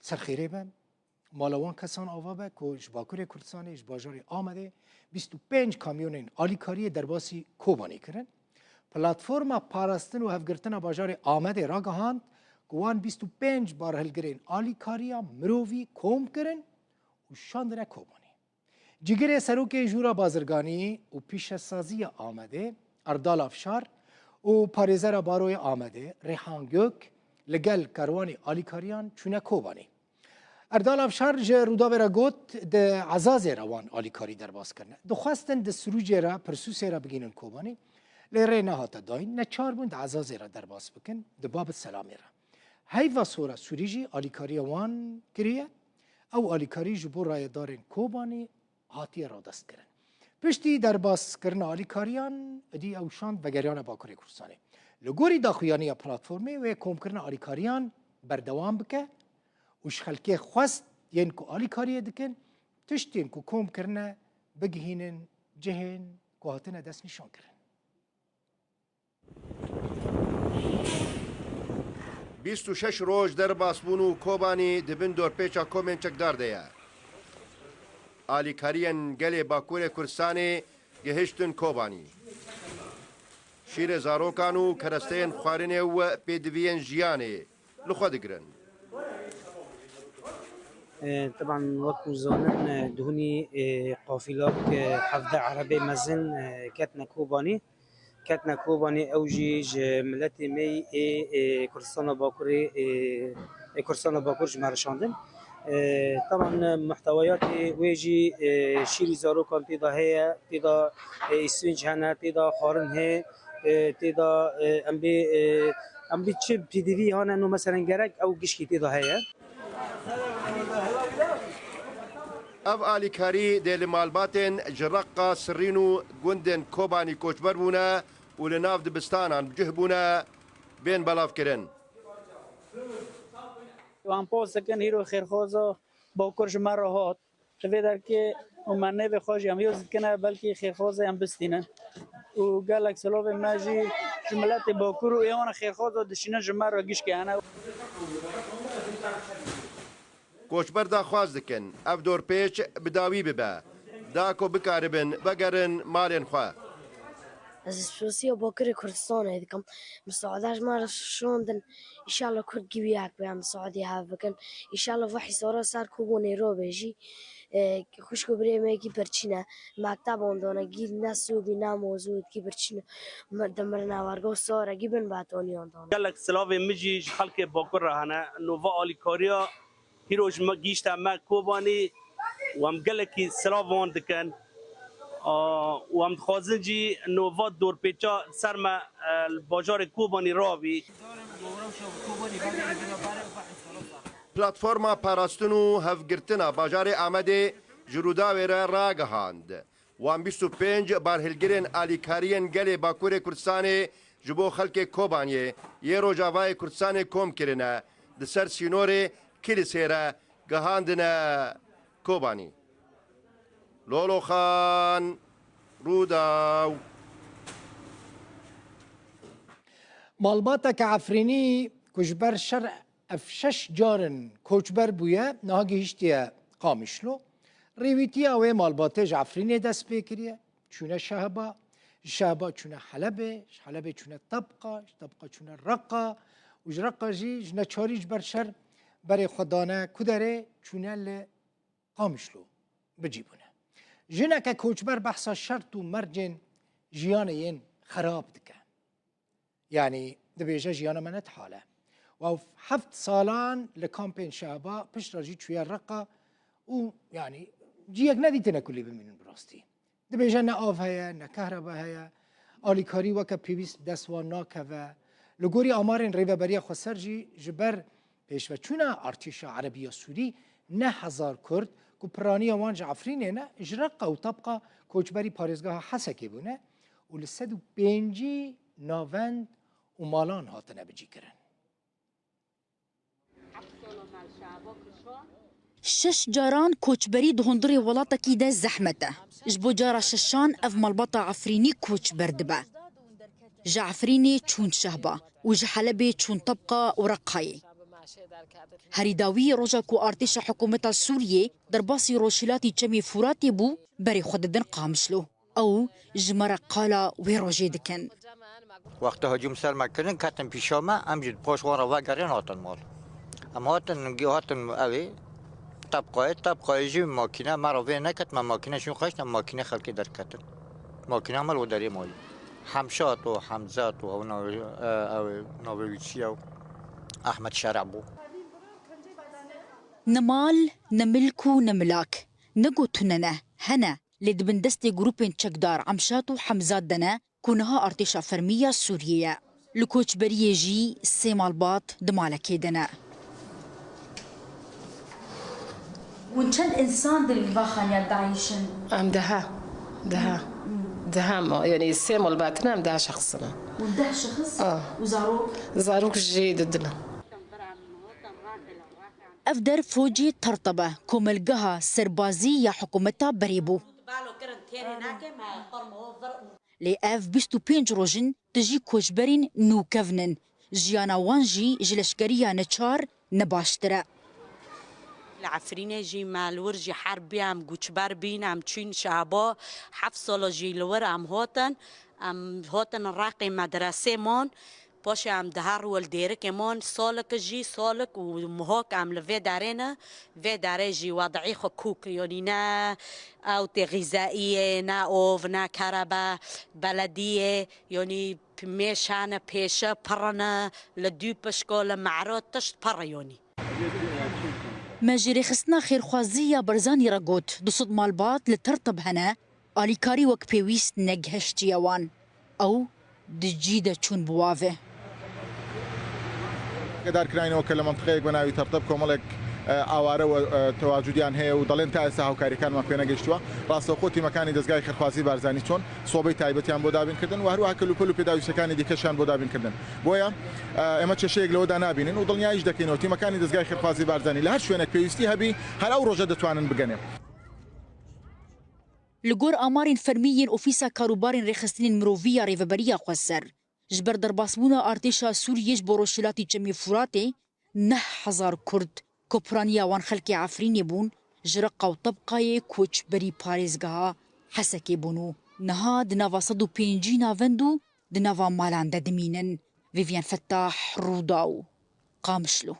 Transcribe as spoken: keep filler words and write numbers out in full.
ser xêrê be, mala wan kesan ava be ku ji Bakurê Kurdistanê, ji bajarê Amedê bîst û pênc kamyonên alîkariyê derbasî Kobanê kirin. Platforma Parastin û Hevgirtina Bajarê Amedê ragihand ku wan bîst û pênc barhilgirên alîkariya mirovî kom kirin û şandine Kobanê. Cîgirê Serokê Jûra Bazirganî û Pîşesaziya Amedê, Erdal Afşar, û Parêzera Baroyê Amedê, Rêhan Gök, li gel karwanê alîkariyan çûne Kobanê. Erdal Afşar ji Rûdawê re got, di Ezazê re wan alîkarî derbas kirine. Dixwestin di Sirûcê re, Pirsûsê re bigihînin Kobanê, lê rê nehate dayîn, neçar bûn di Ezazê re derbas bikin, di Babit Selamê re. Heyva Sora Sûrî jî alîkariya wan kiriye. Ew alîkarî ji bo rayedarên Kobanê hatiye radestkirin. Piştî derbaskirina alîkariyan, êdî ew şand vegeriyane Bakurê Kurdistanê. Li gorî daxuyaniya platformê, wê komkirina alîkariyan berdewam bike û ji xelkê xwest yên ku alîkariyê dikin, tiştên ku kom kirine bigihînin cihên ku hatine destnîşankirin. Bîst û şeş roj derbasbûn û Kobanî di bin dorpêça komên çekdar de ye. Alîkariyên gelê Bakurê Kurdistanê gihiştin Kobanî. Şîrê zarokan û keresteyên xwarinê û pêdiviyên jiyanê li xwe digirin. E, teban wek ku zanin, e, dihunî, e, qafîlak, e, hevdeh erebê mezin, e, ketine Kobanî. Ketine Kobanî, ew jî ji miletê me yî ê, ê Kurdistana Bakurê, ê, ê Kurdistana Bakur ji me re şandin. E, teban muhtewayatê wê jî, e, şîrî zarokan tê de heye, tê de, e, îsfinc hene, tê de xwarin heye, e, tê de, e, em bê, e, em bê çi pêdivî hane no meselen gerek ew gişkî tê de heye. Ev alîkarî dê li malbatên ji Reqa, Sirîn û gundên Kobanî koçber bûne û li nav dibistanan bi cih bûne, bên belavkirin. Wan pos dikin, hîro xêrxwaza Bakur ji me re hat. Di vê derkê û me nêvê xwe jî em yê dikine, belkî xêrxwazê em bistînin. Û gelek silavên me jî ji miletê Bakur û ê wana xêrxwaza dişînin ji me re gişkê hene. Koçber daxwaz dikin, ev dorpêç bi dawî bibe, da ku bikaribin vegerin malên xwe. Ez spasiya Bakurê Kurdistanê dikim. Misaade ji me re şandin. Înşallah Kurd gî wî yek be, em Saudiyê hev bikin. Înşallah va hîsara ser Kobanê ro be jî. E, xwişk û birê me gî birçî ne. Mekteb ondane gî ne sobî ne mozû gî birçî ne. Me-, dimirine wergo sare gî bin betoniyan dane. Gelek silavên min jî ji xelkê Bakur re hene. Nova alîkariya hîro ji me gihîşte me Kobanî û em gelekî silav wan dikin. A, û em dixwazin jî nova dorpêça ser me, e, li bajarê Kobanî rabî. Platforma Parastin û Hevgirtina Bajarê Amedê ji Rûdawê re ragihand. Wan bîst û pênc barhilgirên alîkariyên gelê Bakurê Kurdistanê ji bo xelkê Kobaniyê yê Rojavayê Kurdistanê kom kirine, di ser sînorê Kilisê re gihandine Kobanî. Lolo Xan, Rûdaw. Malbateke Efrînî ku ji ber şer ev şeş carin koçber bûye, niha gihîştiye Qamişlo. Rêwîtiya wê malbatê ji Efrînê dest pê kiriye, çûne Şehba, ji Şehba çûne Helebê, ji Helebê çûne Tebqa, ji Tebqa çûne Reqa û ji Reqa jî ji neçarî ji ber şer berê xwe dane ku derê, çûne li Qamişlo bi cî bûne. Jineke koçber behsa şert û mercên jiyanê yên xerab dike. Yanî dibêje jiyana me ne tihal e. Û ew heft salan li kampên Şehba, piştre jî çûye Reqa û yanî ciyek nedîtine ku lê bimînin bi rastî. Dibêje ne av heye, ne kehreba heye, alîkarî weke pêwîst bi dest wan nakeve. Li gorî amarên Rêveberiya Xweser jî ji ber pêşveçûna artêşa Erebiya Sûrî neh hezar Kurd ku piraniya wan ji Efrînê ne, ji Reqa û Tebqa koçberî parêzgeha Hesekê bûne û li sed û pêncî navend û malan hatine bicîkirin. Şeş caran koçberî di hundirê welatekî de zehmet e. Ji bo cara şeşan ev malbata Efrînî koçber dibe. Ji Efrînê çûn Şehba û ji Helebê çûn Tebqa û Reqayê. Herî dawî roja ku artêşa hikûmeta Sûriyê derbasî rojhilatî Çemê Furatê bû, berê xwe didin Qamişlo. Ew ji me re qala wê rojê dikin. Wexta hicûm ser me kirin, ketin pîşa me, em jî di paş wan re vegerên hatin mal. Em hatin, hatin evê, tebqayê, tebqayê jî makîne me re vê neket, me makîne şûn xeşt, em makîne xelkê derketin. Makîne me li derê mayî. Hemşat û Hemzat û ew navê, ew navê wî çi ye? Ehmed Şereb bû. Ne mal, ne milk û ne milak. Ne got tune ne, hene. Lê di bin destê grûpên çekdar Emşat û Hemzat de ne ku niha artêşa fermî ya Sûriyê ye. Li koçberiyê jî sê malbat di malekê de ne. Hûn çend însan di va xaniya dayîş in? Em deha. Deha. Deha ma. Yanî sê malbat ne, em deha şexs in. Hûn deh şexs? Ah. Û zarok? Zarok jî di din in. Ev der focê Terteb e, komelgeha serbazî ya hikûmeta berê bû. Lê ev bîst û pênc roj in dijî koçberên nûkevin in. Jiyana wan jî ji leşkeriya neçar ne baştir e. Li Efrînê jî me li wir jî herb bî, em guçber bîn, em çûn Şabo. Heft sala jî li wir em hatin. Em hatin Reqê medresê man. Paşê em diher wel dêrikê man, salek jî salek û mihok em li vê derê ne. Vê derê jî wed'î xwe kûk, yanî ne ewtê xîzeyiyê, ne ov, ne kerebe, belediyê, yanî mêşane pêşe pirine, li dû pişko, li me'ro tişt pir e yanî. Me ji rêxistina xêrxwazî ya Barzanî re got, du sed malbat li Tertib hene, alîkarî wek pêwîst negihiştiye wan. Ew di cî de çûn bi wav e. ئاگادارکراینەوە کە لە مەنتقەیەک بە ناوی تەرتەب کۆمەڵێک ئاوارە و تەواجودیان هەیە و دەڵێن تا ئێستا هاوکاریەکانمان پێ نەگەیشتووە. ڕاستەوخۆ تیمەکانی دەزگای خێرخوازی بارزانی چۆن سۆبەی تایبەتیان بۆ دابین کردن و هەروەها کەلوپەل و پێداویستەکانی دیکەشیان بۆ دابین کردن. بۆیە ئێمە کێشەیەک لەوەدا نابینین و دڵنیاییش دەکەینەوە تیمەکانی دەزگای خێرخوازی بارزانی لە هەر شوێنێک پێویستی هەبی هەر ئەو ڕۆژە دەتوانن بگەنێ. Li gor amarên fermî yên Ofîsa Karûbarên Rêxistinên Mirovî ya Rêveberiya Xweser, ji ber derbasbûna artêşa Sûriyê ji bo Rojhilatî Çemê Furatê neh hezar Kurd ku piraniya wan xelkê Efrînê bûn, ji Reqa û Tebqayê koçberî parêzgeha Hesekê bûn û niha di nava sed û pêncî navend û di nava malan de dimînin. Vîvyen Fettah, Rûdaw, Qamişlo.